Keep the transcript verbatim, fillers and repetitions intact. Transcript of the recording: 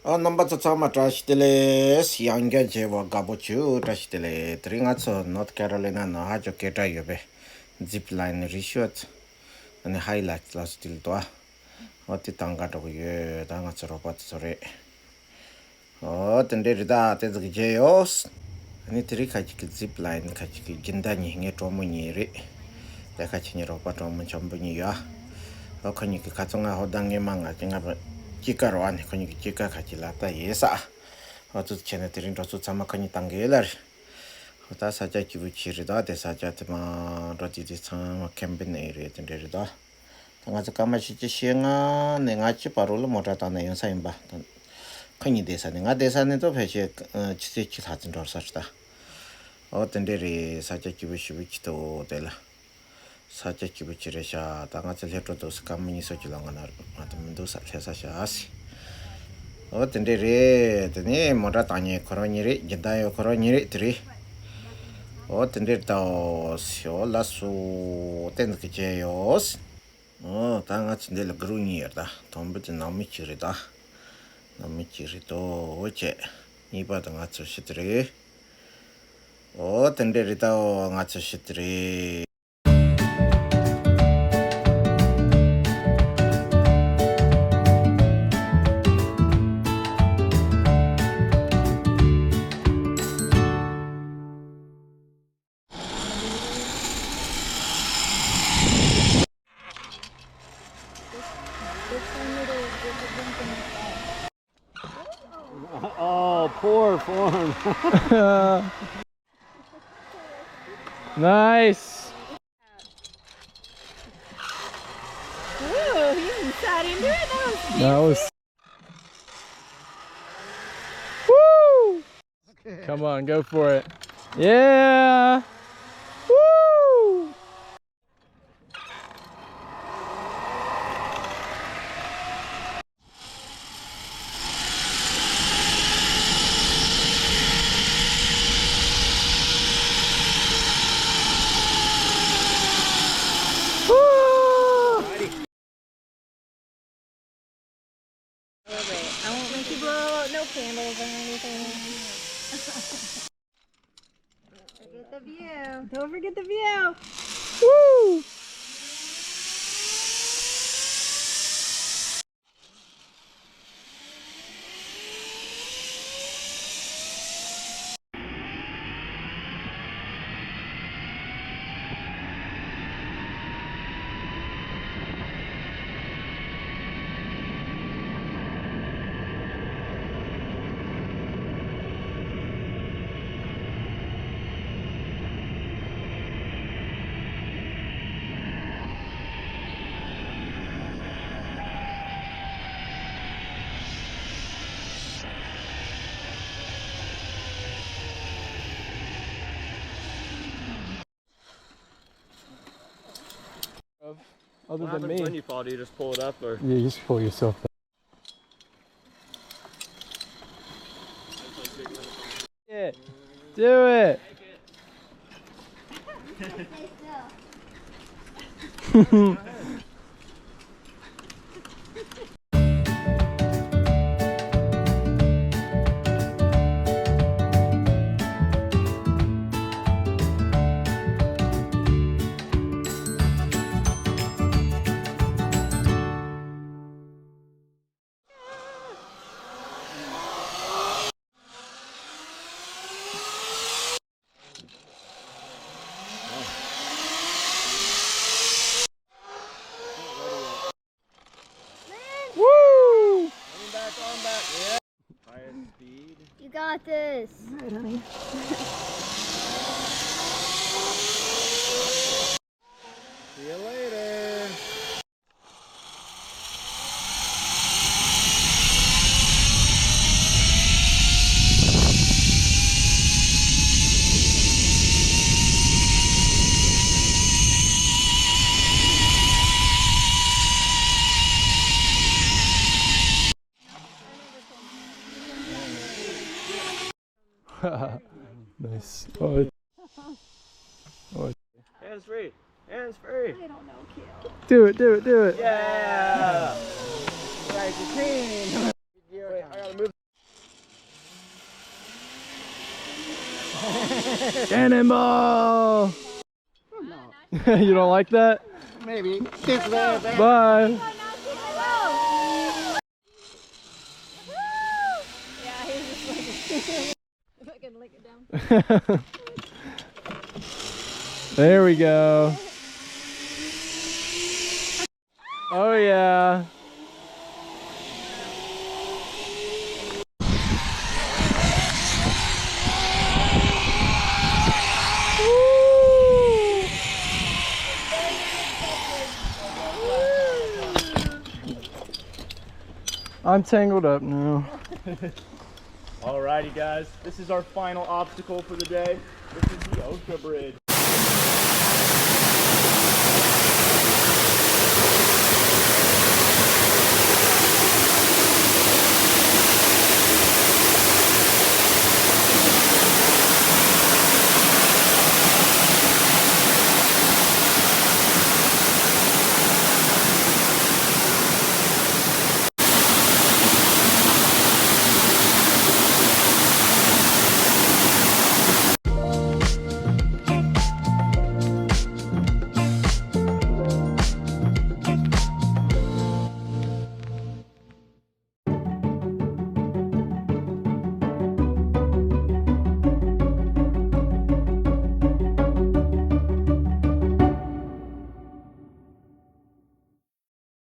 ཨ། རྣམ་པ་ཚོ་ཚང་མ་བཀྲ་ཤིས་བདེ་ལེགས། ཡང་བསྐྱར་མཇལ་བ་དགའ་པོ་བྱུང་། བཀྲ་ཤིས་བདེ་ལེགས། དེ་རིང་ང་ཚོ་North Carolina་ནང་ཧ་ཅང་སྐད་གྲགས་ཡོད་པའི་zip line་རི་ཤོད་ཨ་ནི་High Lakes་ལ་སུ་དིལ་དོ། ཨོ་དེ་དང་ག་འགྲོ་གི་ཡོད། ད་ང་ཚོ་རོགས་པ་ཚོ་རེད། ཨོ་དེ་འདྲས་རེད། ད་དེ་ཚོ་གི་མཇལ་ཡོད། ཨ་ནི་དེ་རིང་ཁ་ཅིག་གི་zip line་ཁ་ཅིག་གི་སྦྱིན་བདག་གཉིས། ངའི་གྲོགས་མོ་གཉིས་རེད། དེ་ཁ་ཅིག་ངའི་རོགས་པ་གྲོགས་མོ་འཆམ་པོ་གཉིས་ཡོད། ཨོ་ཁོ་གཉིས་ཀྱི་ཁ་ཚོ་ང་ཧོ་ད་ངའི་མ་ང་ཅི་ང་གཅིག་ཀ་རོ། ཨ་ནི་ཁོ་གཉིས་ཀྱི་གཅིག་ཀ་ཁ་ཅིག་ལ་ད་ཡིན་ས། ཨོ་ཙུ་བྱས་ན་དེ་རིང་འགྲོ་ཚུལ་ཚང་མ་ཁོ་གཉིས་བཏང་གི་ལ་རེད། ཨོ་ད་ས་ཆ་སྐྱིད་པོ་ཅིག་རེད། ད་དེ་ས་ཆ་དེ་མ་འགྲོ་དེ་དེ་ཚང་མ་camping་ནས་རེད། དེ་འདྲས་རེད་ད། ད་ང་ཚོ་སྐར་མ་བཞི་བཅུ་ཞེ་ལྔ་ནས་ལྔ་བཅུ་བར་རོ་ལ་མོ་ཊ་བཏང་ནས་ཡོང་ས་ཡིན་པ། ད་ཁོ་གཉིས་བསྡད་ས་ནས་ང་བསྡད་ས་ནས་ད་ཕལ་ཆེར་ཆུ་ཚོད་གཅིག་ལྷག་ཙམ་འགྲོ་ས་རེད་ད། ཨོ་དེ་འདྲས་རེད། ས་ཆ་སྐྱིད་པོ་ཞེ་པོ་ཅིག་འདུག་དེ་ལ། ས་ཆ་སྐྱིད་པོ་ཅིག་རེད་ཤག་ད་ང་ཚོ་སླེབས་འགྲོ་འདུག་ས། སྐར་མ་ཉི་ཤུ་ཅིག་ལ་ང་ན་ང་ཚོ་མི་འདུག་ས། སླེབས་ས་ཤག་ཟེ། ཨོ་དེ་འདྲས་རེད། དེ་ནས་མོ་ཊ་བཏང་མཁན་ཁོ་རང་གཉིས་རེད། སྦྱིན་བདག་ཡོད་ཁོ་རང་གཉིས་རེད། དེ་རེད། ཨོ་དེ་འདྲས་རེད་ད། ཨོ་ལགས་སོ། བསྟན་འཛིན་གྱི་མཇལ་ཡོད། ཨོ་ད་ང་ཚོ་འདི་ལ་group་གཉིས་ཡོད་ད། དང་པོ་དེ་ནང་མི་གཅིག་རེད་ད། ནང་མི་གཅིག་རེད་དོ། ཨོ་བྱས། གཉིས་པ་དེ་ང་ཚོ་ཤི་དེ་རེད། ཨོ་དེ་འདྲས་རེད་ད། ཨོ་ང་ཚོ་ཤི་དེ་རེད། Oh, poor form. Nice. Ooh, he shot into it. That was That was. Woo! Come on, go for it. Yeah! Woo! Woo! Alright. I won't make you blow out no candles or anything. Forget the view. Don't forget the view. Woo! Other What than happens me. When you fall? Do you just pull it up, or? Yeah, you just pull yourself up. Yeah, do it. Woo! Lean back, arm back. Yeah. Higher speed. You got this. All right, honey. See you later. Nice. Oh, it, oh, it. Hands free. Hands free. I don't know, cute. Do it, do it, do it. Yeah. Like the team. Wait, I gotta move. Cannonball! You don't like that? Maybe. This way. Bye. Fucking lick it down. There we go. Oh yeah. I'm tangled up now. Alrighty, guys. This is our final obstacle for the day. This is the OSHA bridge.